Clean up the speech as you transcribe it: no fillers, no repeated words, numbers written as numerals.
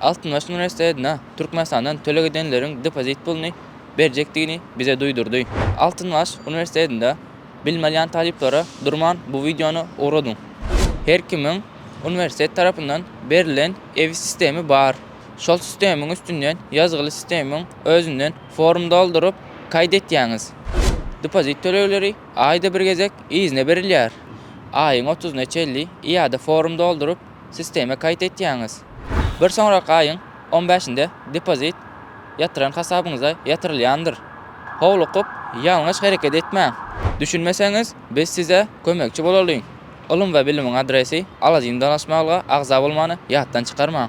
Altynbaş uniwersitetine Türkmenistandan töleg edenleriň depozit puluny berjekdigini bize duýdurdy. Altynbaş uniwersitetinde bilim alýan talyplara durman bu wideony ugradyň. Her kimiň uniwersitet tarapyndan berlen ewi sistemi bar. Şol sistemiň üstünden ýazgyly sistemiň özünden form dolduryp kaýt etýäňiz. Depozit tölegleri aýda bir gezek yzyna berilýär. Aýyň otuzyna çenli ýa-da form dolduryp sisteme kaýt etýäňiz. Bir soňraky aýyň on bäşinde depozit ýatyran hasabyňyza ýatyrylýandyr. Howlukyp ýalňyş hereket etmäň. Düşünmeseňiz biz size kömekçi bolalyň. Ylym we bilimiň adresi Alajyny dalaşmalyga agza bolmany ýatdan çykarmaň.